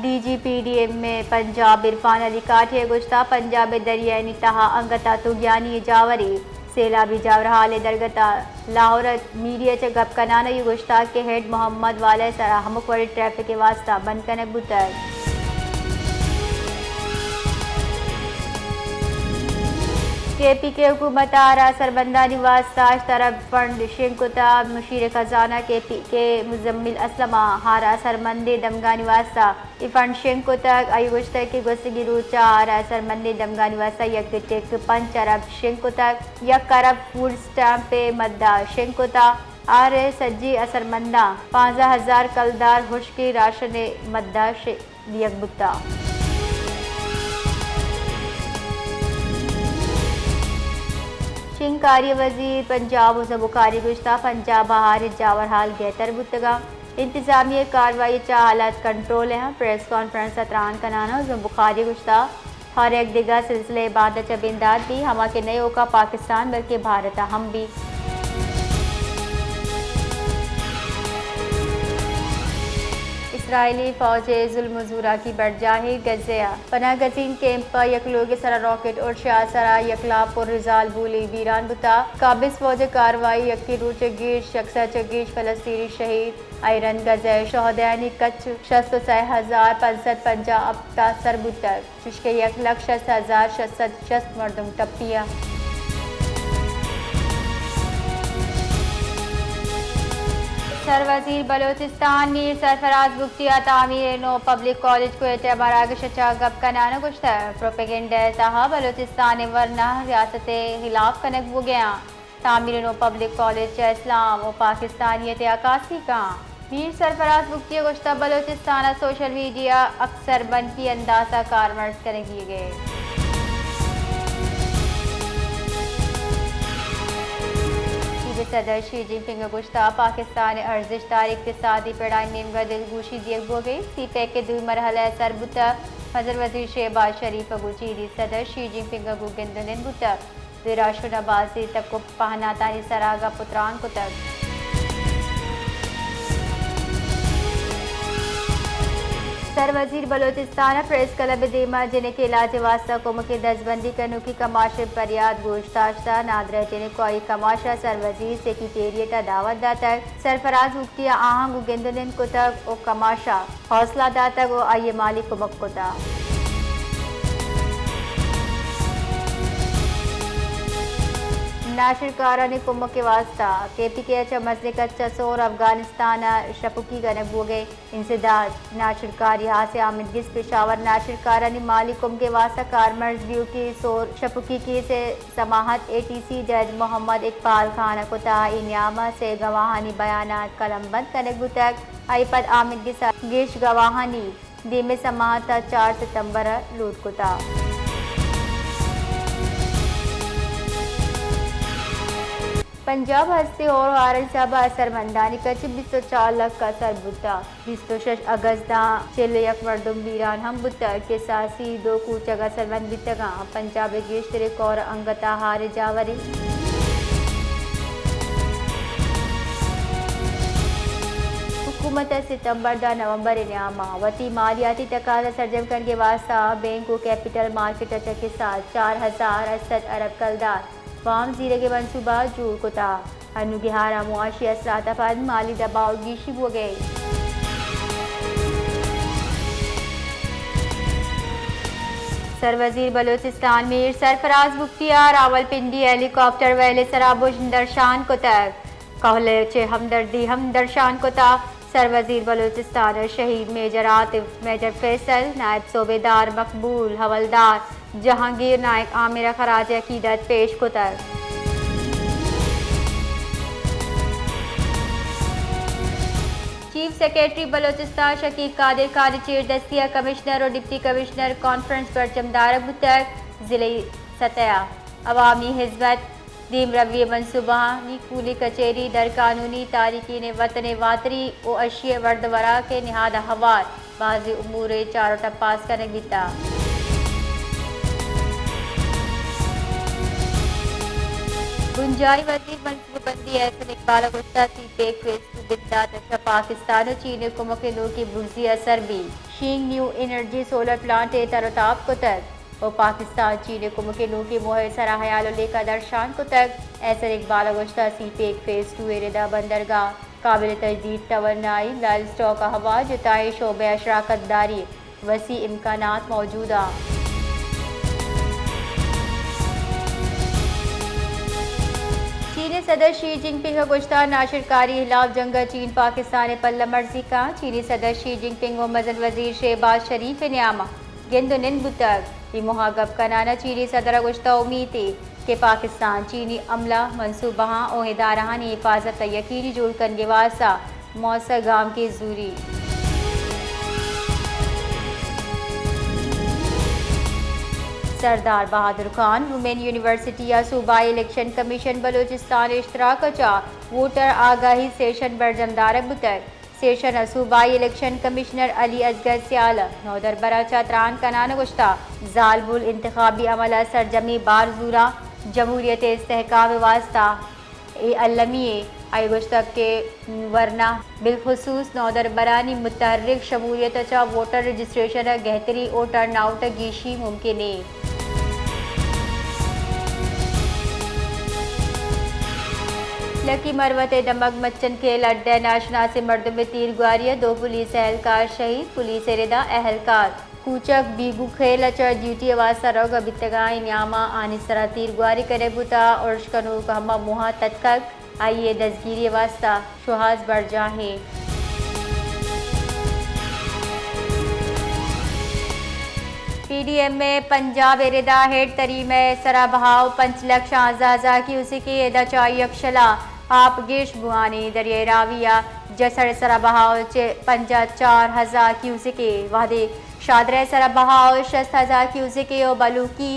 D G P D M ءِ پنجاب عرفان علی کاٹھی ءَ گوشتگ، پنجاب ءِ دریائیانی تہا انگت ءَ طغیانی جاورے، سیلابی جاورھال ءِ درگت ءَ لاہور ءَ میڈیا ءَ چہ گپ کنان ءَ گوشتگ کہ ہیڈ محمد والا ءِ سرا ہمک وڑیں ٹریفک ءِ واستہ بند کنگ بوتگ۔ کے پی کے حکومت ءَ ہر اثرمندانی واستہ ہشت ارب فنڈ شنگ کتگ۔ مشیر خزانہ کے پی کے مزمل اسلم ءَ ہر اثرمندیں دمگانی واستہ اے فنڈ شنگ کتگ۔ آئی ءَ گوشتگ کہ گوستگیں روچ ءَ ہر اثرمندیں دمگانی واستہ یک ٹک پنچ ارب شنگ کتگ، یک ارب فوڈ اسٹیمپ ءِ مدہ شنگ کتگ، ہر سجیں اثرمنداں پانزدہ ہزار کلدار ہشکیں راشن ءِ مدہ ش-، دیگ بوتگ۔ شنگکاری وزیر پنجاب حسن بخاری ءَ گوشتگ، پنجاب ءَ ہر جاورھال گہتر بوتگ ءُ انتظامیہ ءِ کاروائی ءَ چہ حالات کنٹرول ءَ اَنت۔ پریس کانفرنس ءَ تران کنان ءَ حسن بخاری ءَ گوشتگ، ہر یک دگہ سلسلہ ءِ باندا چہ بندات بیت، ہما کہ نئے اوکا پاکستان بلکہ بھارت ءَ ہم بیت۔ اسرائیلی فوج ءِ ظلم ءُ زوراکی برجاہ اِنت۔ غزہ ءَ پناہ گزین کیمپ ءَ یک لوگ ءِ سرا راکٹ ارش ءَ سرا یک لاپ پُر زالبولے بیران بوتگ۔ قابض فوج ءِ کاروائی ءَ یکیں روچ ءَ گیش، یک سد چہ گیش فلسطینی شہید۔ آئی ءَ رند غزہ ءِ شہدایانی کچ شست ءُ سئے ہزار پنچ سد پنجاہ ہپت ءَ سر بوتگ، چوشکہ یک لکھ شست ہزار شش سد شست مردم ٹپی اَنت۔ سروزیر بلوچستان میر سرفراز بگٹی ءَ تعمیر نو پبلک کالج کوئٹہ ءِ مراگش ءَ چہ گپ کنان ءَ گوشتگ، پروپیگنڈا ءِ تہا بلوچستان ءِ ورنا ریاست ءِ ہلاپ کنگ بوگ ءَ اَنت۔ تعمیر نو پبلک کالج چہ اسلام ءُ پاکستانیت ءِ عکاسی کنت۔ میر سرفراز بگٹی ءَ گوشتگ، بلوچستان ءَ سوشل میڈیا اکثر منفی انداز ءَ کارمرز کنگ بیگ ءَ۔ چین ءِ صدر شی جن پنگ ءَ گوشتگ، پاکستان ءِ ارزشت دار اقتصادی پڑانی نیمگ ءَ دلگوشی دیگ بوگ ءَ اِنت۔ سی پیک ءِ دومی مرحلہ ءَ سر بوتگ۔ مزن وزیر شہباز شریف ءَ گوں چینی صدر شی جن پنگ ءَ گوں گند ءُ نند بوتگ۔ دو راہشون ءَ بازیں تک ءُ پہناتانی سرا گپ ءُ تران کتگ۔ سروزیر بلوچستان ءَ پریس کلب ءِ دیما جنک ءِ علاج ءِ واستہ کمک ءِ دزبندی کنوکی کماش ءِ پریات گوش داشتگ۔ نادراہ جنک ءُ آئی کماش ءَ سروزیر سیکریٹریٹ ءَ دعوت داتگ۔ سرفراز بگٹی ءَ آہاں گوں گند ءُ نند کتگ ءُ کماش ءَ حوصلہ داتگ ءُ آئی ءَ مالی کمک کتگ۔ ناشرکارانی کمک ءِ واستہ کے پی کے ءَ چہ مزنیں کچ ءَ سور افغانستان ءَ شپکی کنگ بوگ ءَ اِنت۔ انسداد ناشرکاری ہاسیں آمدگس پشاور ناشرکارانی مالی کمک ءِ واستہ کارمرز بیوکی سور شپکی کیس ءِ سماعت اے ٹی سی جج محمد اقبال خان ءَ کتگ۔ اے نیام ءَ سے گواہانی بیانات قلم بند کنگ بوتگ۔ آئی ءَ پد آمدگس ءَ گیش گواہانی دیم ءَ سماعت ءَ چار ستمبر ءَ لوٹ کتگ۔ پنجاب ءَ ہستیں ہور ءُ ہارن صاحب ءَ اثرمندانی کچ بیست ءُ چار لکھ ءَ سر بوتگ۔ بیست ءُ شش اگست ءَ چل ءُ یک مردم بیران ہم بوتگ کہ ساسی دو کوچگ اثرمند بیتگ اَنت۔ پنجاب ءِ گیشتریں کور انگت ءَ ہار ءِ جاور اِنت۔ حکومت ءَ ستمبر داں نومبر ءِ نیام ءَ وتی مالیاتی تقاضا سرجم کنگ ءِ واستہ بینک ءُ کیپٹل مارکیٹ ءَ چہ کساس چار ہزار ہشت سد ارب کلدار وام زیرگ ءِ منصوبہ جوڑ کتگ۔ انوگیں ہار ءَ معاشی اثرات ءَ پد مالی دباؤ گیشی بوگ ءَ اِنت۔ سروزیر بلوچستان میر سرفراز بگٹی ءَ راولپنڈی ہیلی کاپٹر ویل ءِ سرا بژن درشان کتگ۔ کہول ءَ چہ ہمدردی ہم درشان کتگ۔ سروزیر بلوچستان ءَ شہید میجر عاطف، میجر فیصل، نائب صوبیدار مقبول، حوالدار جہانگیر نائیک عامر ءَ خراج عقیدت پیش کتگ۔ چیف سیکرٹری بلوچستان شکیب قادر خان ءِ چیردستی ءَ کمشنر ءُ ڈپٹی کمشنر کانفرنس برجم دارگ بوتگ۔ ضلعی سطح ءَ عوامی ہزمت، دیمروی ءِ منصوبہانی کولی کچہری، در قانونی تارکین وطن ءِ واتری ءُ اشی ءِ ورد ءُ وراک ءِ نہاد ءَ ہوار بازیں امور ءِ چاروٹ ءَ پاس کنگ بیتگ۔ بنجاھی وزیر منصوبہ بندی احسن اقبال ءَ گوشتگ، سی پیک فیز ٹو بندات ءَ چہ پاکستان ءُ چین ءِ کمک ءِ نوکیں برزی اثر بیت۔ شینگ نیو انرجی سولر پلانٹ ءَ تر ءُ تاب کتگ ءُ پاکستان چین ءِ کمک ءِ نوکیں موہ ءِ سرا ہیال ءُ لیکہ درشان کتگ۔ احسن اقبال ءَ گوشتگ، سی پیک فیز ٹو ءِ ردا بندرگاہ، قابل تجدید توانائی، لائیو اسٹاک ءِ ہما جتائیں شعبہ ءَ شراکت داری وسیع امکانات موجود انت۔ چین ءِ صدر شی جن پنگ ءَ گوشتگ، ناشرکاری ہلاپ جنگ ءَ چین پاکستان ءِ پلہ مرزی کنت۔ چینی صدر شی جن پنگ ءُ مزن وزیر شہباز شریف ءِ نیام ءَ گند ءُ نند بوتگ۔ اے موہ ءَ گپ کنان ءَ چینی صدر ءَ گوشتگ، امیت ایں کہ پاکستان چینی عملہ، منصوبہاں ءُ ادارہانی حفاظت ءَ یقینی جوڑ کنگ ءِ واستہ موثر گامگیج زوریت۔ سردار بہادر خان وومن یونیورسٹی ءَ صوبائی الیکشن کمیشن بلوچستان ءِ اشتراک ءَ چہ ووٹر آگاہی سیشن برجم دارگ بوتگ۔ سیشن ءَ صوبائی الیکشن کمشنر علی اصغر سیال ءَ نودربراں چہ تران کنان ءَ گوشتگ، زالبول انتخابی عمل ءَ سرجمیں بار زوراں، جمہوریت ءِ استحکام ءِ واستہ اے المی ایں۔ آئی ءَ گوشتگ کہ ورنا بالخصوص نودربرانی متحرک شمولیت ءَ چہ ووٹر رجسٹریشن ءَ گہتریں ءُ ٹرن آؤٹ ءَ گیشی ممکن ایں۔ لکی مروت ءِ دمگ مچن کھیل اڈ ءَ ناشناسیں مردم ءِ تیرگواری ءَ دو پولیس اہلکار شہید، پولیس ءِ ردا اہلکار کوچک بیگو کھیل ءَ چہ ڈیوٹی ءِ واستہ روگ ءَ بیتگاں، اے نیام ءَ آنی سرا تیرگواری کنگ بوتگ، ارش کنوک ہما موہ ءَ تتکگ، آئی ءِ دزگیری ءِ واستہ شوہاز برجاہ ایں۔ پی ڈی ایم اے پنجاب ءِ ردا ہیڈ تریم ءِ سرا بہاؤ پنچ لکھ شانزدہ ہزار کیوسک ایں، ادا چہ یکشلا آپ گیش بوان ایں۔ دریائے راوی ءِ جسڑ ءِ سرا بہاؤ چہ پنجاہ چار ہزار کیوسک ایں، وہدے شادرہ ءِ سرا بہاؤ شست ہزار کیوسک ایں ءُ بلوکی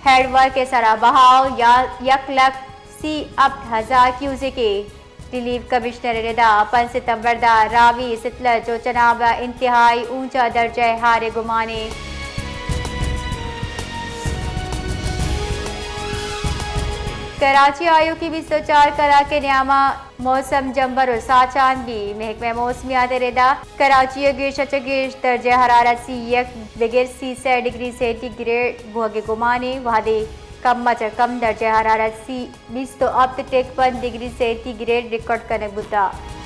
ہیڈ ورک ءِ سرا بہاؤ یا یک لکھ سی ہپت ہزار کیوسک ایں۔ ریلیف کمشنر ءِ ردا پنچ ستمبر ءَ راوی، ستلج ءُ چناب ءَ انتہائی اونچا درجہ ءِ ہار ءِ گمان ایں۔ کراچی ءَ آیوکیں بیست ءُ چار کلاک ءِ نیام ءَ موسم جمبر ءُ ساچان بیت۔ محکمہ موسمیات ءِ ردا کراچی ءَ گیش ءَ چہ گیش درجہ حرارت سی یک بگر سی سئے ڈگری سینٹی گریڈ بوگ ءِ گمان ایں، وہدے کم ءَ چہ کم درجہ حرارت سی بیست ءُ ہپت ٹک پنچ ڈگری سینٹی گریڈ ریکارڈ کنگ بوتگ۔